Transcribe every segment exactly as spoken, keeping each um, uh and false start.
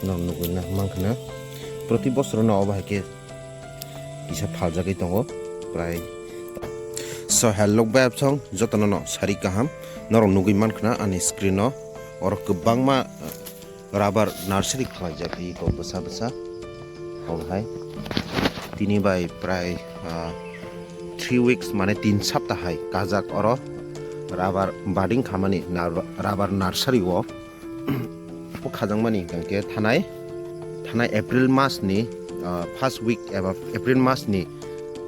Norok nugwi na mankha na, proti bosorono obo hai khe kisa phaljagwi tongo prai. So, hello bai absong jotono no sari kaham, norok nugwi mankha na ani screen o, oro kwbangma rubber nursery khlaijak iko bwsa bwsa. Obo hai tini bai prai, ah, three weeks, mane tin sapta hai kajak oro rubber budding khamani na-, rubber nursery o. Bo khajakmani hwnkhe thanai, thanai April mas ni, ah, first week eba April mas ni,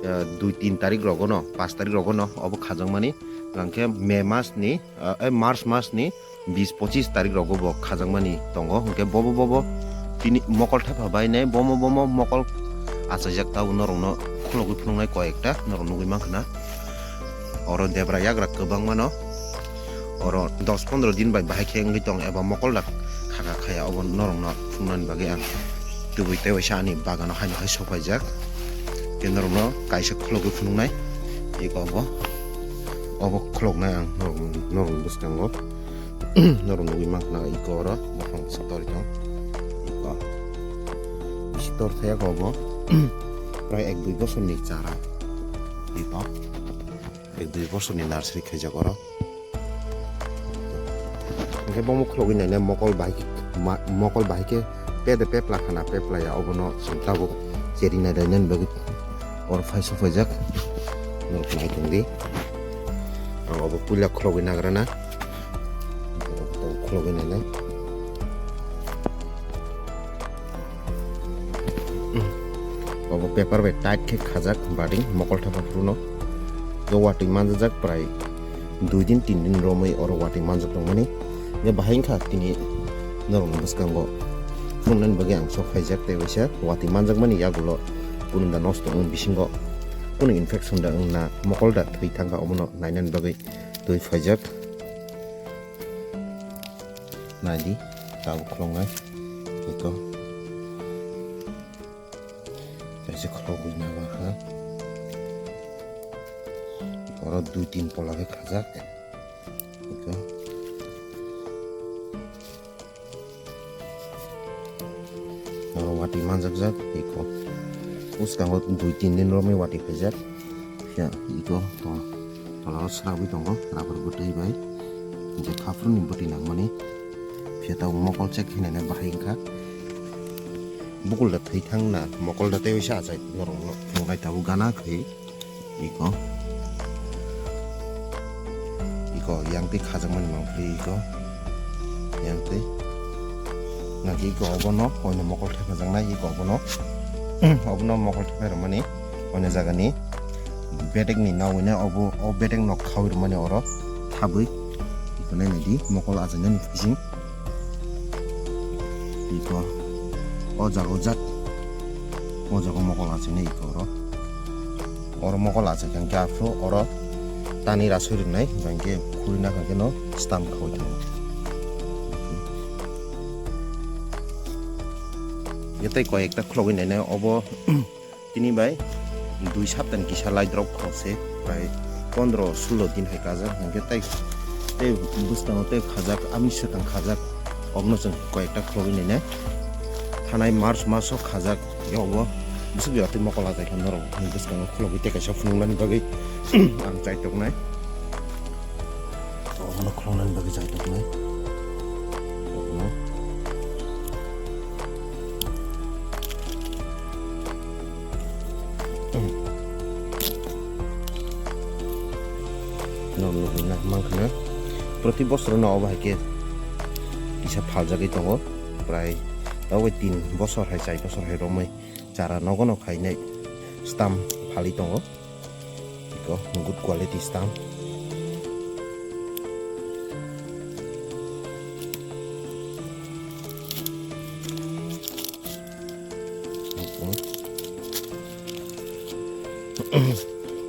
ah, dui tin tarik rogo no, panch tarik rogo no obo khajakmani, hwnkhe May mas ni, ah, eh, March mas ni bis pochis tarik rogo bo khajakmani tongo. Hwnkhe bobo bobo tini mokol thepha bai nai bomo bomo mokol achaijak, tabo norokno khulogwi phunuknai koi ekta norok nugwi mankha na. Oro debra yagra kwbangma no, oro dos pondro din bai bahai khe wngwi tong eba mokol da khaka khaya, obo norokno phunuknani bagwi ang tubui tei waisa ani bagano haino hai sokpaijak. Tei norokno kaisa khulogwi phunuknai, iko obo, obo khuloknai ang norok, norokni bwskango. Norok nugwi mankha na iko oro buphang bwswk torwi tong. Iko bisi tor thaya kho obo. Prai ek dui bosorni chara. Iko ek dui bosorni nursery khaijak oro. Hwnkhe bomo khulogwi naina mokol bahai khe, ma-, mokol bahai khe pede pepla khana, pepla ya, obono chwng tabuk cheri nai rainani bagwi oro phai sokphaijak. Norok nai tongdi. Ang obo puila khulogwi nagrana. Khulogwi nainai. Obo paper bai tight khe khajak budding mokol thepha phuru no. Watwi manjak prai dui din tin din romwi oro watwi manjak tongmani. Hwnkhe bahai wngkha tini norokni bwskango phunuknani bagwi ang sok phaijak, tei waisa watwi manjakmani yagulo kunu da nosto wng bisingo kunu infection da wngna mokol da thwi thangkha, omono nainani bagwi twi phaijak. Naidi tabuk khuloknai eko. Kaisa khulogwi nago ha. Oro dui tin pola khe khajak. Eko. Oro watwi manjakjak eko. Bwskango dui tin din romwi watwi khaijak. Phiya eko to tola o srabwi tongo rubber bwtwi bai. Je khaphuruni bwtwi nangmani. Phiya tabuk mokol check khe naina bahai wngkha. Bukul da thwi thang na mokol da tei waisa achai norok no phunuknai tabuk gana khe iko. Iko yang twi khajakmani mangpili iko. Yang twi. Naki iko obono oino mokol thepha jaknai iko obono. Obono mokol thepha rwmani oino jagani bedek ni nawi nai obo o bedek no khawi rwmani oro thabwi. Iko nai naidi mokol achainani bising. Iko o jaga o jat o jaga o mokol achainai iko oro. Oro mokol achai kha hwnkhe aphuru oro tani rasoi rwnai hwnkhe khuri nakha khe no stamp khawi tongo. Tei koi ekta khulogwi nainai obo. Tini bai dui saptani kisa lai drop khorokse, prai pondro sulo din hai kajak, hwnkhe tei, tei bwskango tei khajak, amni swkang khajak, obono chwng koi ekta khulogwi nainai. Thanai March maso khajak, yobo bwswk yatwi mokol achai kha norok bwskango khulogwi tei kaisa phunuknani bagwi ang chai toknai. Obono khuloknani bagwi chai toknai. Obono. Norok nugwi na mankha na. Proti bosorono obo hai khe kisa phaljagwi tongo. Prai tabuk tin bosor hai char bosor hai romwi chara nogo no khainai stamp phalwi tongo. Iko good quality stamp.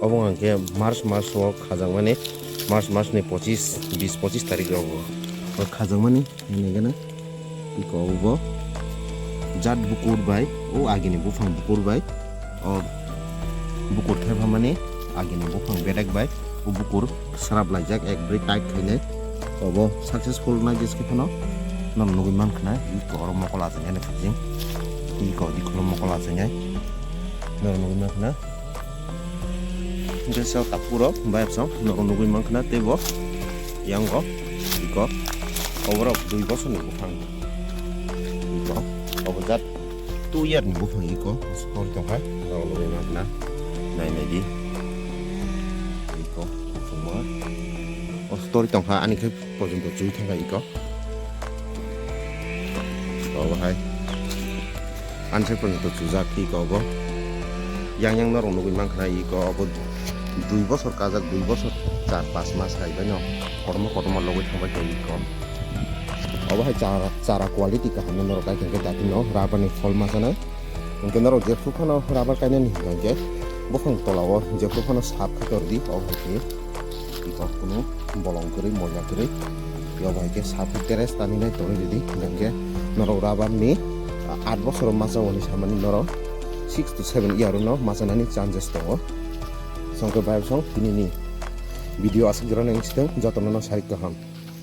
Obo hwnkhe March mas o khajakmani, March mas ni pochis, bis pochis tarik rogo khajakmani. Hinwi gana iko obo jat bukur bai o agini buphang bukur bai o bukur thephamani agini buphang bedek bai o bukur srap laijak ekbri tight khainai. Obo successful nai jeske phano Norok nugwi mankha na, iko oro mokol achaiya ni phaijing. Iko dikholo mokol achaiya. Norok nugwi mankha na. Jesa tapuro, bayapsong, norok nugwi mankha na, teibo. Yango, iko. Oborok dui bosor ni buphang. Iko, obo jat two year ni buphang iko. Story tongkha, norok nugwi mankha na. Nai nai di. Iko, buphang ma. O story tongkha, ani khe porjonto chui thangkha iko. Obo hai. Ani side porjonto chujak iko obo. Yang yang norok nugwi mankha na iko obo dui bosor kajak, dui bosor char pas mas hai bai no. Kotorma kotorma logwi thangbai kha iko. Obo hai chara, chara quality kaham no norok kai khe dati no rubber ni phol ma sanai. Hwnkhe norok jephru phano rubber kainani hwnkhe buphang tola o jephru phano sap khe tor di, obo hai khe iko kunu bolong kwrwi moila kwrwi. Iko bai khe sap khe teres tani nai tonwi rwdi, hwnkhe norok rubber ni aat bosor o masa hwnwi samani norok six to seven year o no masa nani chances tongo. Songkhe bayapsong tini ni video aswk jora nai swkang jotono no sarik kaham.